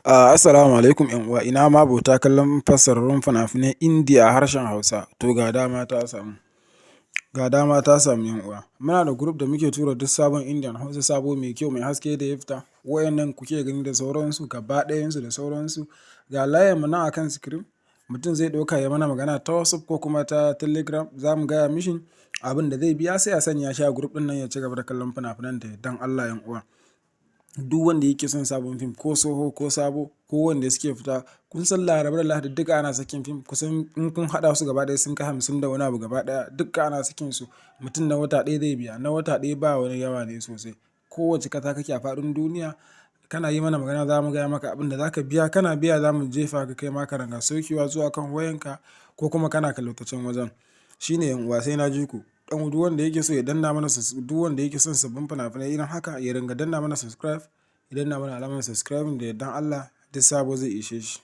Assalamu alaikum ‘yan uwa, ina ma'abota kallon fassararrun fina-finan Indiya a harshen Hausa. To ga dama ta samu. Ga dama ta samu, ‘yan uwa. Muna da group da muke tura duk sabon Indian Hausa, sabo, mai kyau, mai haske da ya fita. Wayannan kuke gani da sauransu, gaba ɗayansu da sauransu. Ga layin mu nan akan screen, mutum zai ɗauka ya mana magana ta WhatsApp ko kuma ta Telegram, za mu gaya mishi abin da zai biya, sai a sanya shi a group ɗin nan ya ci gaba da kallon fina-finan da yardan Allah, ‘yan uwa. Duk wanda yake son sabon fim, ko tsoho ko sabo, ko wanda suke fita, kun san Laraba da Lahadi duka ana sakin fim. Kusan in kun haɗa su gaba ɗaya sun kai 50 da wani abu gaba ɗaya, duka ana sakin su. Mutum na wata ɗaya zai biya, na wata ɗaya ba wani yawa ne sosai. Kowace ƙasa kake a faɗin duniya, kana yi mana magana, za mu gaya maka abin da za ka biya. Kana biya, za mu jefa ka kai ma ka ringa saukewa zuwa kan wayanka ko kuma kana kallo ta can wajen. Shi ne, ‘yan uwa, sai na ji ku. Ɗan duk wanda yake so ya danna mana, duk wanda yake son sabbin fina-finai irin haka, ya ringa danna mana subscribe, ya danna mana alamar subscribing, da yardan Allah duk sabo zai ishe shi.